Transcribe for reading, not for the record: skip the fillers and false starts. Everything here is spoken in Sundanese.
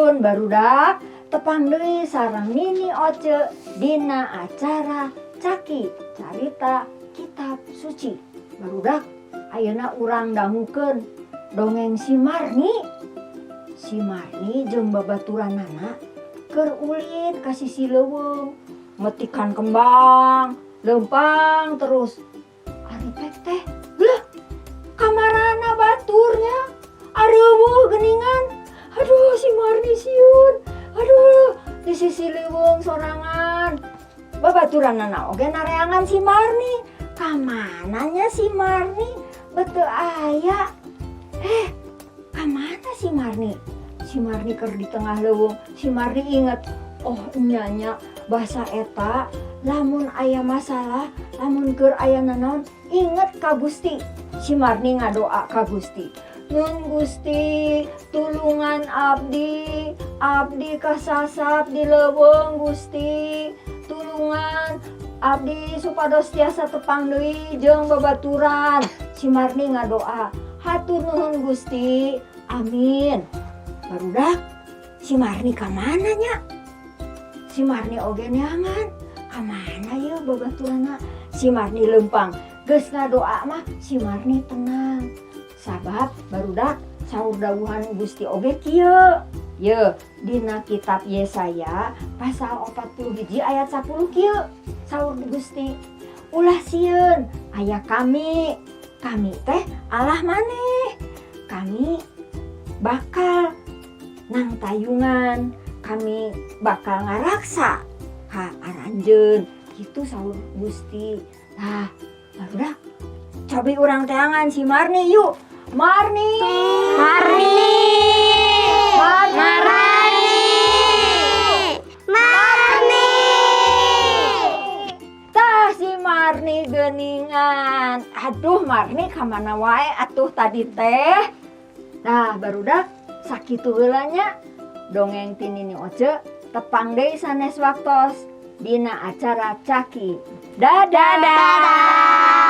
Nuhun, barudak, tepang deui sareng Nini Oce dina acara Caki Carita Kitab Suci. Barudak, ayeuna urang dangukeun dongeng si Marni. Si Marni jeung babaturanana keur ulin ka sisi leuweung, metikan kembang, lempang terus. Ari pek teh, lah, kamarana baturnya? Areuweuh geuningan. Aduh, si Marni sieun. Aduh, di sisi leuweung sorangan. Babaturanana oge nareangan si Marni. Kamana nya si Marni? Bet teu aya. Eh, kamana si Marni? Si Marni keur di tengah leuweung. Si Marni inget, oh nya nya, bahasa eta lamun aya masalah, lamun keur aya nanaon, inget ka Gusti. Si Marni ngadoa ka Gusti. "Nun Gusti, tulungan abdi, abdi kasasab di leuweung, Gusti. Tulungan abdi supados tiasa tepang deui jeung babaturan." Si Marni ngadoa, "Hatur nuhun, Gusti. Amin." Barudak, si Marni ka mana nya? Si Marni oge neangan. Kamana ye babaturanna? Si Marni lempang. Geus ngadoa mah si Marni tenang. Sabab, barudak, saur dawuhan Gusti oge kieu. Ye, dina kitab Yesaya pasal 41 ayat 10 kieu. Saur Gusti, "Ulah sieun, aya kami. Kami teh Allah maneh. Kami bakal nangtayungan, kami bakal ngaraksa ka aranjeun." Kitu saur Gusti. Nah, barudak, cobi urang teangan si Marni yuk. Marni. Marni. Marni. Marni. Marni. Tah, si Marni geningan. Aduh, Marni kamana wae atuh tadi teh? Nah, barudak, sakitu heula nya dongeng ti Nini Oce, tepang deui sanes waktos dina acara Caki. Dadah. Dadah.